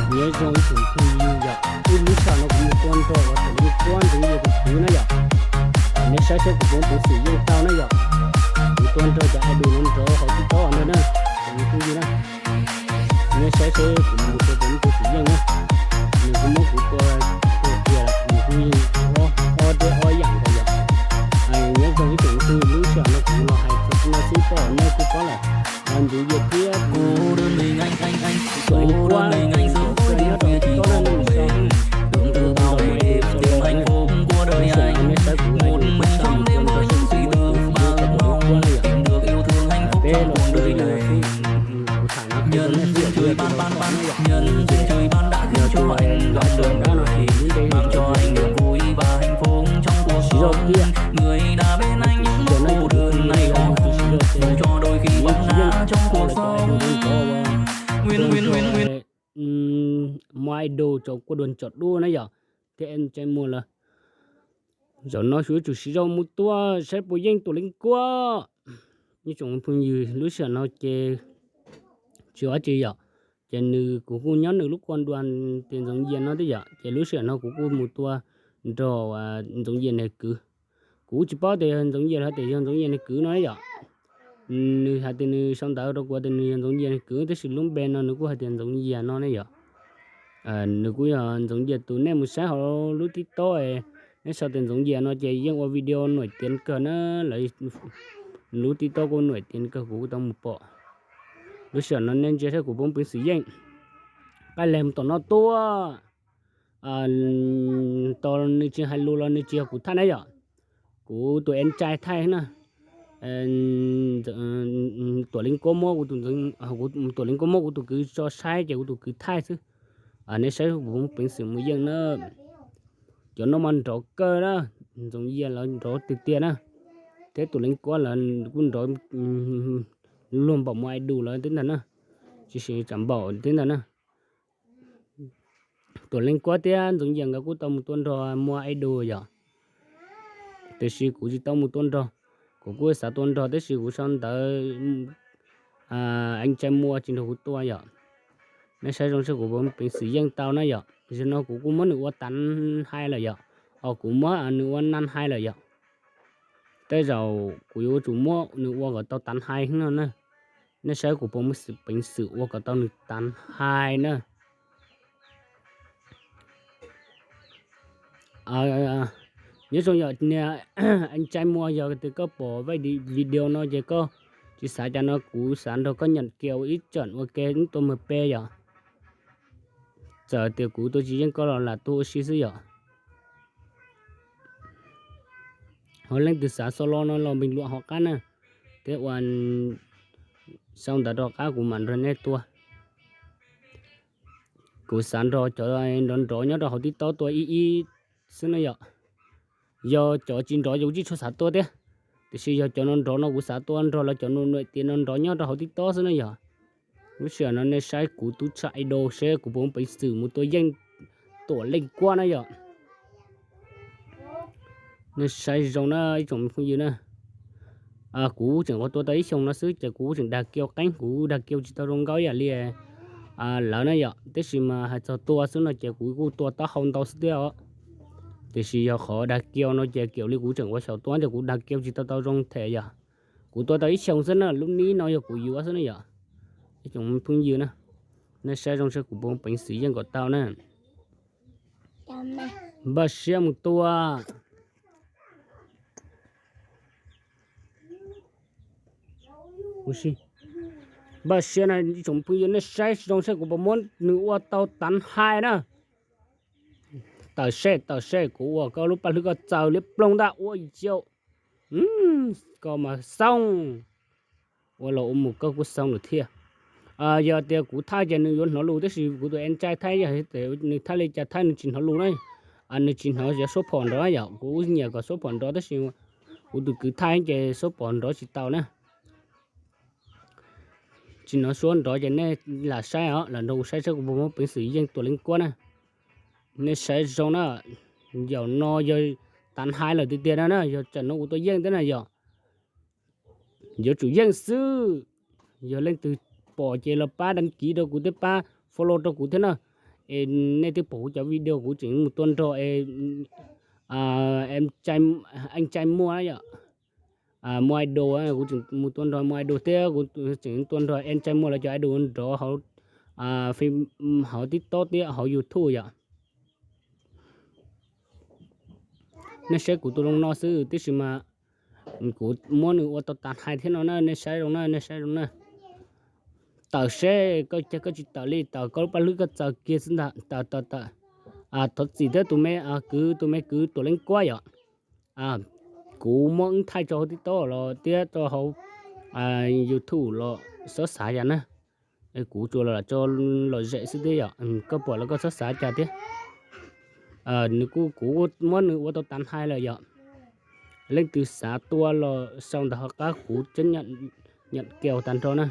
Nyob zoo ib tsoom phooj ywg yom, ib lub sij hawm no kuv mus tua nrog uas Tuam Leej Kuab Ntxoov Yias tus kwv na yom. Nej saib saib kuv puas muaj peev xwm yeej tau na yom. Kuv tua nrog cov idol no nrog hauv TikTok ntag na, tsoom phooj ywg na. Nej saib saib kuv mus tua puas muaj peev xwm yeej na. Nws kuj muab kuv tua tiag tiag lawm, nws kuj yeej ob ob deb ob yam nkaus yom. Nyob zoo ib tsoom phooj ywg, lub sij hawm no kuv los hais txog no xwb, tej zaum nej kuj paub lawm. Ntxoov Yias thiab Tuam Leej Kuab nyob rau TikTok na, nej mus sau, tus ntawd mas tus sau los na. Lub sij hawm no nej saib kuv ua tus tua nrog seb kuv puas muaj peev xwm yeej tau Tuam Leej Kuab na yom. Peb los ua li no xwb, kuv tham no ces nej xav tias kuv los tua na yom. Yog tus nrog tus dab no ces lub npe yog Ntxoov Yias na yom. Siv zog tiag, tus siv zog no yog tus siv zog ces nws tsis yeej tau los cov tus nrog tus dab no, Muaj Idol, cov kuaj dua cov dub na yom, thiab Ntxoov Yias lawm. Zaum no xyov yuav tsum siv zog mus tua saib puas yeej Tuam Leej Kuab. Ib tsoom phooj ywg, lub sij hawm no ces tsis ua dab tsi yom, ces nws, kuv kuj nyob nws lub kuaj dua tias Ntxoov Yias no thiab yom, ces lub sij hawm no kuv kuj mus tua nrog Ntxoov Yias niag kwv. Kuv kuj tsis paub tias yog Ntxoov Yias los hais tias yog Ntxoov Yias niag kwv no yom. Nws hais tias nws sau ntawv rau kuv tias nws yog Ntxoov Yias niag kwv, tab sis lub npe no nws kuj hais tias Ntxoov Yias no ne yom. Nws kuj yog Ntxoov Yias tus, nej mus saib hauv lub TikTok, nej sau tias Ntxoov Yias no ces yeej ua video nuaim tiav kawg na, lawv lub TikTok kuj nuaim tiav kawg, kuv kuj tau mus pom. Lub sij hawm no nej ntsia saib kuv puas muaj peev xwm yeej. Qaij Leeg mus tom no tuaj, tos nws tsis hais lus los nws tsis yog kuv thaij na yom. Kuv tus ej ntxhais thaij na. Tuam Leej Kuab muab kuv tus, Tuam Leej Kuab muab kuv tus kwv tso saib ces kuv tus kwv thaij xwb. Nej saib kuv puas muaj peev xwm mus yeej na. Cov no mas nrov kawg na, Ntxoov Yias lawv nrov tiag tiag na, thiab Tuam Leej Kuab lawv kuj nrov luag npaum Muaj Idol lawv thiab ntag na, tsis tas npaum thiab ntag na. Tuam Leej Kuab thiab Ntxoov Yias nkawd kuj tau mus tua nrog Muaj Idol yom, tiam sis kuv tsis tau mus tua nrog. Kuv kuj xav tua nrog tab sis kuv sau ntawv, ej ntxhais Muaj tsis nrog kuv tua yom. Nej saib zoo saib kuv puas muaj peev xwm yeej tau na yom. Zaum no kuv kuj muab nws ua Tav Hais lawm yom, os kuv muab nws ua Nam Hais lawm yom. Tej zaum kuv yuav tsum muab nws ua kom tau Tav Hais no na. Nej saib kuv puas muaj peev xwm ua kom tau nws Tav Hais na. Nyob zoo yom, niag ej ntxhais Muaj, yog tias koj pom video no ces koj tsis xav cas no kuv xav nrog koj nyam kias ua ib tsam ua ke tuaj mus pe yom. Txawm tias kuv tua tsis yeej koj los lam tuaj ua si xwb yom. Ho leej twg xav solo no los npeeg luam hauv qab na, thiab ua sau ntawv rau qab kuv mam nrog nej tua. Kuv xav nrog cov nrov nrov nyob rau hauv TikTok tua ib ib xwb na yom. Yog cov tsis nrov ces kuv tsis tshua xav tua thiab, tiam sis yog cov no nrov no kuv xav tua nrog lawv cov nuav nuaim tiav no nrov nyob rau hauv TikTok xwb na yom. Lub sij hawm no nej saib kuv tub tshaj idol seb kuv puas muaj peev xwm mus tua yeej Tuam Leej Kuab na yom. Nej saib zoo na ib tsoom phooj ywg na. Kuv tseem ua tua tau ib xyoos no xwb ces kuv tseem dag kiau qeeb, kuv dag kiau tsis tau zoo nkauj ib yam li lawv na yom. Tab sis mas hais txog tua xwb no ces kuv kuj tua taub hau ntau xwb thiab os. Tiam sis yog qhov dag kiau no ces kiag li kuv tseem ua xyaum tua ces kuv dag kiau tsis tau tau zoo them yom. Kuv tua tau ib xyoos xwb na, lub nib no yog kuv yuav xwb na yom. Ib tsoom phooj ywg na, nej saib zoo saib kuv puas muaj peev xwm yeej kom tau na. Npaj siab mus tua. Npaj siab na ib tsoom phooj ywg, nej saib zoo saib kuv puas muab nws ua tau Tav Hais na. Tawm seb tawm seb, kuv ua koj lub paj hlwb koj txaws liab ploog ntag ua yau. Koj mas xoo, ua los ua mus koj kuj xoo lawm thiab. Yog tias kuv thaij ces nws yuav hnov lus, tab sis kuv tus ej ntxhais thaij, yog nws thaij li cas thaij nws tsis hnov lus na. Nws tsis hnov cov suab phom nrov yom, kuv nyiam kom suab phom nrov tab sis kuv tus kwv thaij ces suab phom nrov tsis tau na. Tsis hnov suab nrov ces nej lam saib os, lam nrog kuv saib saib kuv puas muaj peev xwm yeej Tuam Leej Kuab na. Nej saib zoo na, yaum no yog Tav Hais lawm tiag tiag na, yog tsam no kuv tua yeej thiab na yom. Yuav tsum yeej xwb. Yog leej twg pom ces los pab đăng ký rau kuv thiab pab follow rau kuv thiab na. Es nej twb pom kuv cov video kuv tseem mus tua nrog es, Anh trai muaj yom, muaj idol, kuv tseem mus tua nrog muaj idol thiab kuv tseem tua nrog Anh trai muaj lawv cov idol nrov hauv, hauv TikTok thiab hauv YouTube yom. Nej saib kuv tus zoo no xwb tiam sis mas kuv muab nws ua tau tas hais thiab no na, nej saib zoo na, nej saib zoo na. Tawm seb koj, koj tsis tawm li, tawm koj lub paj hlwb koj txaws kiag xwb ntag, tawm tawm tawm. Thov txim thiab tus me kwv, tus me kwv Tuam Leej Kuab yom. Kuv muab wb thaij rau hauv TikTok los thiab rau hauv YouTube los txhob xav cas na. Kuv tsuas los tso lom zem xwb thiab yom, koj pom los koj txhob xav cas thiab. Nws kuj, kuv muab nws ua tau tas hais lawm yom. Leej twg xav tua los sau ntawm hauv qab kuv cab nyam kiag tag nrho na.